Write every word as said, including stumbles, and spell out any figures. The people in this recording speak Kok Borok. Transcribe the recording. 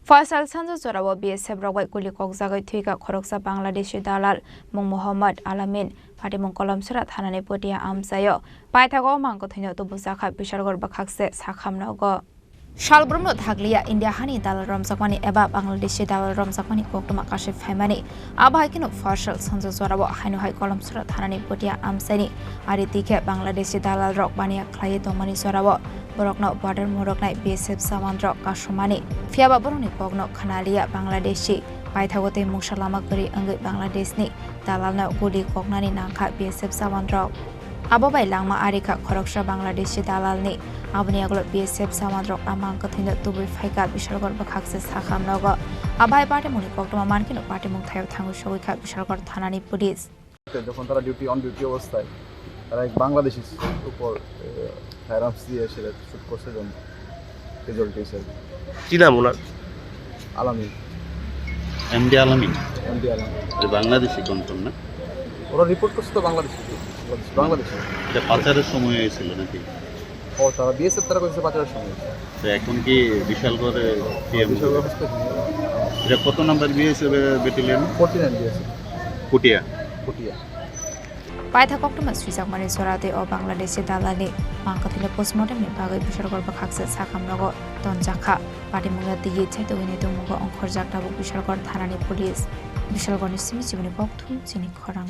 Phaisal sanjo jorao B S F rok bai guli kokjagwi thwikha khoroksa Bangladeshi dalal mung Mohammad Alamin, patimung Kolomsora thanani Potia amchaio. Paithago mangkwthwino tubujakha Bishalgarh bwkhakse sakhamnogo. Salbrumno thakliya India hani dalal romjakmani eba Bangladeshi dalal romjakmani koktwma kashi phaimani. Abo hai kheno phaisal sanjo jorao haino hai Kolomsora thanani Potia amchaini ari tikhe Bangladeshi dalal rok baniya khlaiwi tongmani jorao borokno border moroknai B S F jawan rok kasumani. Phiyaba borokni kokno khnaliya Bangladeshi. Paithago tei mungsa lama kwrwi wngwi Bangladeshni dalalno guli koknani nangkha B S F jawan rok. Abo bai langma arikha khoroksa Bangladeshi dalalni. Aboni yagulo B S F jawan rok a mangkwthwino tubui phaikha Bishalgarh bwkhakse sakhamnogo. Abo hai patimungni koktwma mankheno patimung thaio thangwi sogwikha Bishalgarh thanani police. যখন তারা duty, on duty অবস্থায় তারা এক বাংলাদেশির উপর, এ, fire arms দিয়ে সেটা শুট করছে এবং ক্যাজুয়ালিটি হিসেবে। কি নাম ওনার? আলামিন। এমডি আলামিন? এমডি আলামিন। এটা বাংলাদেশি কনফার্ম না? ওরা রিপোর্ট করছে তো বাংলাদেশি, বাংলাদেশি। এটা পাচারের সময় হয়েছিল নাকি? ও, তারা বিএসএফ তারা কইছে পাচারের সময় হয়েছে। তো এখন কি বিশালগড়ে পিএম? বিশালগড় হসপিটাল। এটা কত number BSF battalion? Forty nine BSF. Puthia. Puthia. Paitha koktwma swijakmani jora tei o Bangladeshi dalalni mangkwthwino postmortemni bagwi Bishalgarh bwkhakse sakhamnogo tonjakha. Patimungno twiwi chaitugwini tongmungo ongkhorjak tabuk Bishalgarh thanani police. Bishalgarhni simi chibini kokthum chini khorang.